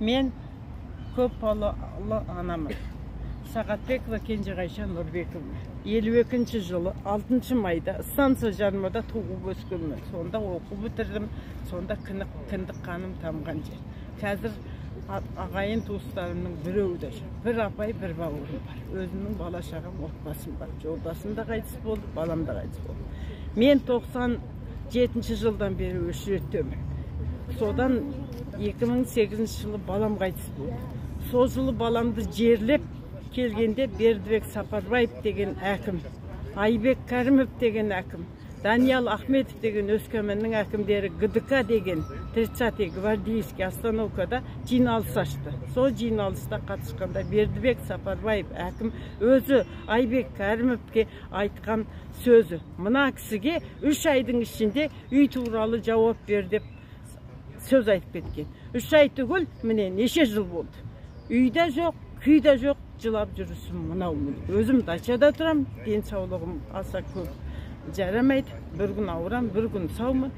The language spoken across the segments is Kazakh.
Мен көп балалы анамын. Сағатбекова Кенжеғайша Нұрбековна. 52 жылы 6 майда станция жармада туып өскенмін. Сонда оқу бітірдім, сонда кіндік қаным тамған жер. Қазір ағайын туыстарымның біреуі де жоқ. Бір апай, бір бауырым бар. Өзімнің бала шағам, отбасым бар. Жолдасым да қайтыс болды, балам да қайтыс болды. Мен 97 жылдан бері өшіреттемін. Содан 2008 жылы балам қайтыс болды. Сол жылы баламды жерлеп келгенде Бердібек Сапарбаев деген әкім, Айбек Кәрімов деген әкім, Даниял Ахметов деген Өскеменнің әкімдері ГДК деген 30-й гвардейский остановкада жиналыс ашты. Сол жиналыста қатысқанда Бердібек Сапарбаев әкім өзі Айбек Кәрімовке айтқан сөзі: мына кісіге 3 айдың ішінде үй туралы жауап бер деп сөз айтып кеткен. 3 ай түгіл, міне неше жыл болды. Үйде жоқ, күйде жоқ, жылап жүрісім мынау. Өзім дачада тұрам, денсаулығым аса көп жарамайды. Бір күн ауырам, бір күн саумын.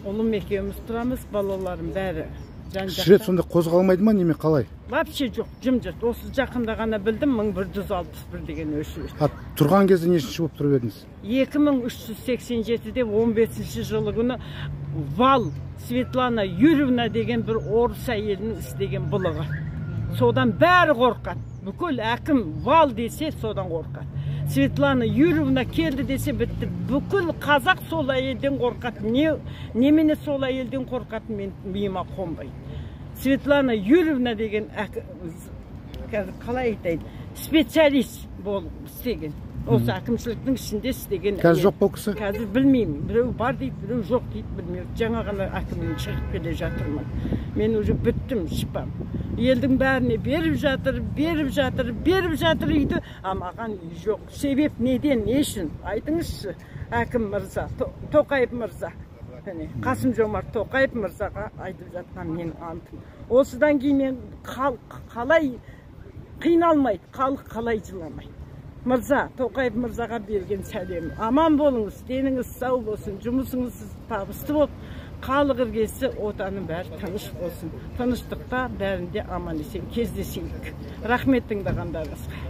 Ұлым екеуміз тұрамыз, балаларым бәрі жан-жақта. Шірет сонда қозғалмайды ма, неме қалай? Вообще жоқ, жым-жырт. Осы жақында ғана білдім, 1161 деген өшірет. А тұрған кезде нешінші болып тұрып едіңіз? 2387-де 15 жылы күні Вал Светлана Юрьевна деген бір орыс әйелінің істеген былығы. Содан бәрі қорқады. Бүкіл әкім Вал десе, содан қорқады. Светлана Юрьевна келді десе бітті. Бүкіл қазақ сол әйелден қорқады. Немене сол әйелден қорқады, мен миыма қонбайды. Светлана Юрьевна деген қазір қалай айтайын, специалист болып істеген. Осы әкімшіліктің ішінде істеген. Қазір жоқ бұл кісі? Қазір білмеймін. Біреу бар дейді, біреу жоқ дейді, білмеймін. Жаңа ғана әкімнен шығып келе жатырмын. Мен уже біттім, шипам. Елдің бәріне беріп жатыр, беріп жатыр, беріп жатыр үйді, а маған үй жоқ. Себеп неден, не үшін? Айтыңызшы, әкім мырза, Тоқаев мырза. Қасым Жомарт Тоқаев мырзаға айтып жатқан менің антым. Осыдан кейін мен халық қалай қиналмайды, халық қалай жыламайды. Мырза, Тоқаев мырзаға берген сәлем. Аман болыңыз, деніңіз сау болсын, жұмысыңыз табысты болып, халық іргесі, отаның бәрі тыныш болсын. Тыныштықта бәрінде аман есен кездесейік. Рахмет тыңдағандарыңызға.